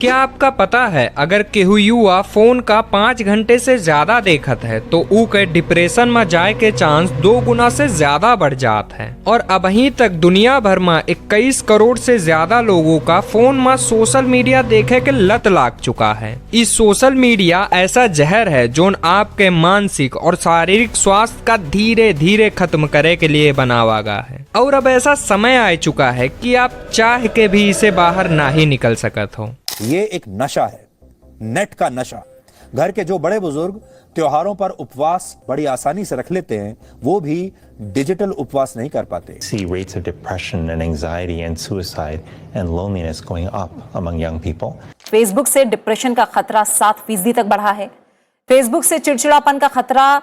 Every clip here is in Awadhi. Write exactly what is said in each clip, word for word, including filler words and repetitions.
क्या आपका पता है, अगर केहू युवा फोन का पाँच घंटे से ज्यादा देखत है, तो ऊ के डिप्रेशन में जाए के चांस दो गुना से ज्यादा बढ़ जात है। और अबहीं तक दुनिया भर में इक्कीस करोड़ से ज्यादा लोगों का फोन में सोशल मीडिया देखे के लत लाग चुका है। ई सोशल मीडिया ऐसा जहर है, जोन आपके मानसिक और शारीरिक स्वास्थ्य का धीरे धीरे खत्म करे के लिए बनावा गा है। और अब ऐसा समय आ चुका है कि आप चाह के भी इसे बाहर ना ही निकल सकत हो। ये एक नशा है, नेट का नशा। घर के जो बड़े बुजुर्ग त्योहारों पर उपवास बड़ी आसानी से रख लेते हैं, वो भी डिजिटल उपवास नहीं कर पाते। See rates of depression and anxiety and suicide and loneliness going up among young people. Facebook से डिप्रेशन का खतरा सात फीसदी तक बढ़ा है। Facebook से चिड़चिड़ापन का खतरा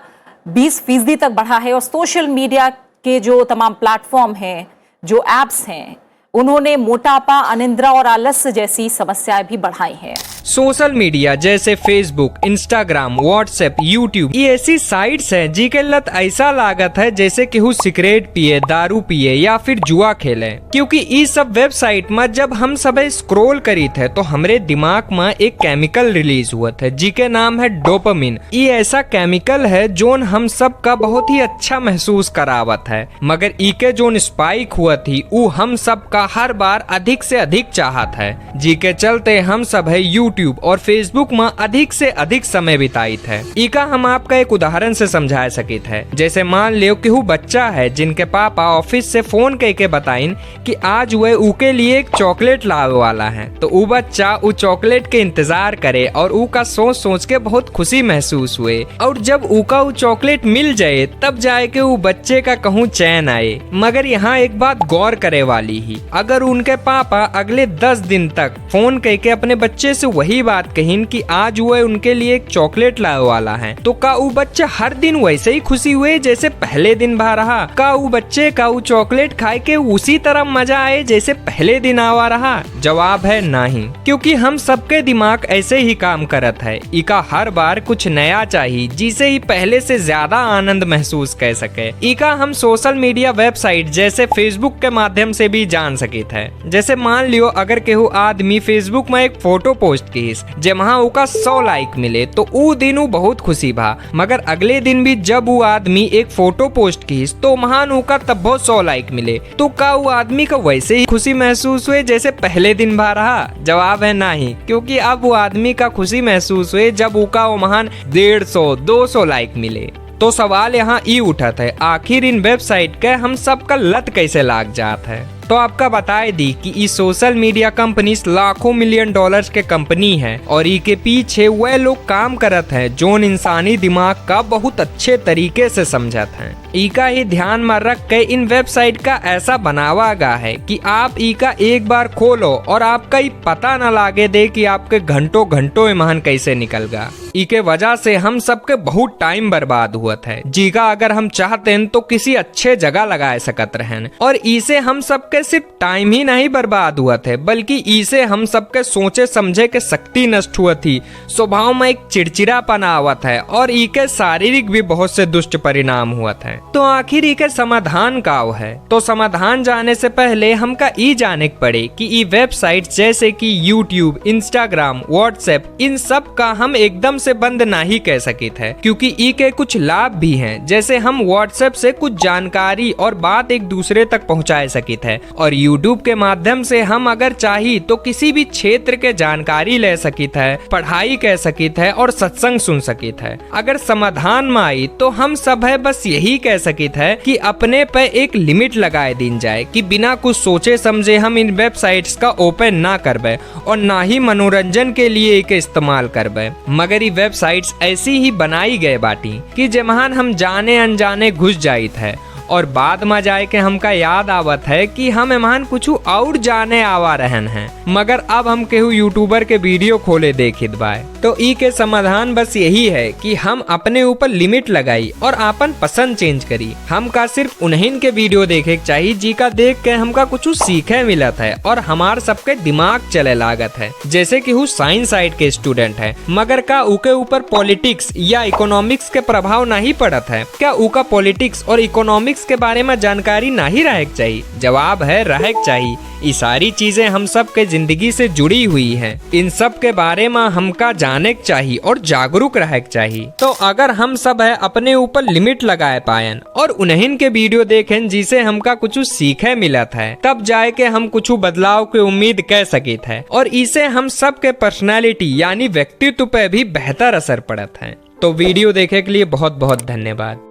बीस फीसदी तक बढ़ा है और सोशल मीडिया के जो तमाम प्लेटफॉर्म हैं, जो एप्स हैं, उन्होंने मोटापा, अनिद्रा और आलस्य जैसी समस्याएं भी बढ़ाई हैं। सोशल मीडिया जैसे Facebook, Instagram, WhatsApp, YouTube, ये ऐसी साइट्स हैं जी के लत ऐसा लागत है जैसे केहू सिगरेट पिए, दारू पिए या फिर जुआ खेले, क्योंकि ई सब वेबसाइट में जब हम सब स्क्रॉल करीत है तो हमरे दिमाग में एक केमिकल रिलीज हुआ है जी के नाम है डोपामिन। ई ऐसा केमिकल है जोन हम सब का बहुत ही अच्छा महसूस करावत है, मगर ई के जोन स्पाइक हुआ थी ऊ हम सब का हर बार अधिक से अधिक चाहत है, जी के चलते हम सब है YouTube और Facebook में अधिक से अधिक समय बिताइत है। इका हम आपका एक उदाहरण से समझा सकित है। जैसे मान लियो केहू बच्चा है जिनके पापा ऑफिस से फोन कह के बताइन कि आज वह ऊके लिए एक चॉकलेट लावे वाला है, तो ऊ बच्चा ऊ चॉकलेट के इंतजार करे और ऊ का सोच सोच के बहुत खुशी महसूस हुए। और जब ऊका ऊ चॉकलेट मिल जाए, तब जाए के ऊ बच्चे का कहूँ चैन आए। मगर यहाँ एक बात गौर करे वाली ही, अगर उनके पापा अगले दस दिन तक फोन कह के अपने बच्चे से वही बात कहिन कि आज वह उनके लिए एक चॉकलेट लावे वाला है, तो का ऊ बच्चा हर दिन वैसे ही खुशी हुए जैसे पहले दिन भा रहा? का ऊ बच्चे का ऊ चॉकलेट खाए के उसी तरह मजा आए जैसे पहले दिन आवा रहा? जवाब है नहीं, क्योंकि हम सबके दिमाग ऐसे ही काम करत है। इका हर बार कुछ नया चाही, जिसे ही पहले से ज्यादा आनंद महसूस कर सके। इका हम सोशल मीडिया वेबसाइट जैसे Facebook के माध्यम से भी जान सकित है। जैसे मान लियो अगर केहू आदमी Facebook में एक फोटो पोस्ट किहिस, जेमहा ओका सौ लाइक मिले, तो ऊ दिन ऊ बहुत खुशी भा। मगर अगले दिन भी जब ऊ आदमी एक फोटो पोस्ट किहिस, तो महान ओका तब्बो सौ लाइक मिले। तो का ऊ आदमी का वैसे ही खुशी महसूस हुए जैसे पहले दिन भा रहा? जवाब है नहीं, क्योंकि अब वो आदमी का खुशी महसूस हुए जब ओका वो महान डेढ़ सौ, दो सौ लाइक मिले। तो सवाल यहाँ ई उठत है, आखिर इन वेबसाइट के हम सब का लत कैसे लाग जात है? तो आपका बताए दी कि ई सोशल मीडिया कंपनीज लाखों मिलियन डॉलर्स के कंपनी है और ई के पीछे वह लोग काम करत हैं जोन इंसानी दिमाग का बहुत अच्छे तरीके से समझत हैं। इका ही ध्यान में रख के इन वेबसाइट का ऐसा बनावा गा है कि आप इका एक बार खोलो और आपका ई पता न लागे दे कि आपके घंटों घंटों ईमान कैसे निकल गा। इके वजह से हम सबके बहुत टाइम बर्बाद हुआ है, जिका अगर हम चाहते हैं तो किसी अच्छे जगह लगाए सकत रहन। और इसे हम सबके सिर्फ टाइम ही नहीं बर्बाद हुआ है, बल्कि इसे हम सबके सोचे समझे के शक्ति नष्ट हुआ थी, स्वभाव में एक चिड़चिड़ापन आवत है और इके शारीरिक भी बहुत से दुष्ट परिणाम हुआ है। तो आखिर इके समाधान का है? तो समाधान जाने से पहले हमका ई जाने के पड़े कि ई वेबसाइट जैसे कि YouTube, Instagram, WhatsApp, इन सब का हम एकदम से बंद नहीं कह सकित है, क्योंकि ई के कुछ लाभ भी हैं। जैसे हम WhatsApp से कुछ जानकारी और बात एक दूसरे तक पहुंचाए सकित है और YouTube के माध्यम से हम अगर चाही तो किसी भी क्षेत्र के जानकारी ले सकित है, पढ़ाई कह सकित है और सत्संग सुन सकित है। अगर समाधान में आई तो हम सब है बस यही कह सकित है कि अपने पे एक लिमिट लगाए दीन जाए कि बिना कुछ सोचे समझे हम इन वेबसाइट्स का ओपन ना करबे और ना ही मनोरंजन के लिए इके इस्तेमाल करबे। मगर ये वेबसाइट्स ऐसी ही बनाई गए बाटी कि जेमहान हम जाने अनजाने घुस जाइत है और बाद में जाए के हमका याद आवत है कि हम एमहान कुछ और जाने आवा रहन हैं, मगर अब हम केहू यूट्यूबर के वीडियो खोले देखित बाय। तो ई के समाधान बस यही है कि हम अपने ऊपर लिमिट लगाई और आपन पसंद चेंज करी। हमका सिर्फ उन्हीं के वीडियो देखे के चाही जिका देख के हमका कुछ सीखे मिलत है और हमार सबके दिमाग चले लागत है। जैसे कि हु साइंस साइड के स्टूडेंट है, मगर का उके ऊपर पॉलिटिक्स या इकोनॉमिक्स के प्रभाव नहीं पड़त है? क्या उका पॉलिटिक्स और इकोनॉमिक्स इसके बारे में जानकारी नाही रहे के चाही। जवाब है, रहे के चाही। ई सारी चीजें हम सब के जिंदगी से जुड़ी हुई हैं। इन सब के बारे में हमका जाने के चाही और जागरूक रहे के चाही। तो अगर हम सब है अपने ऊपर लिमिट लगाए पायन और उन्हन के वीडियो देखेन जिसे हमका कुछ सीखे मिलत है, तब जाए के हम कुछ बदलाव के उम्मीद कर सकित है और इसे हम सब के पर्सनैलिटी यानी व्यक्तित्व पे भी बेहतर असर पड़त है। तो वीडियो देखे के लिए बहुत बहुत धन्यवाद।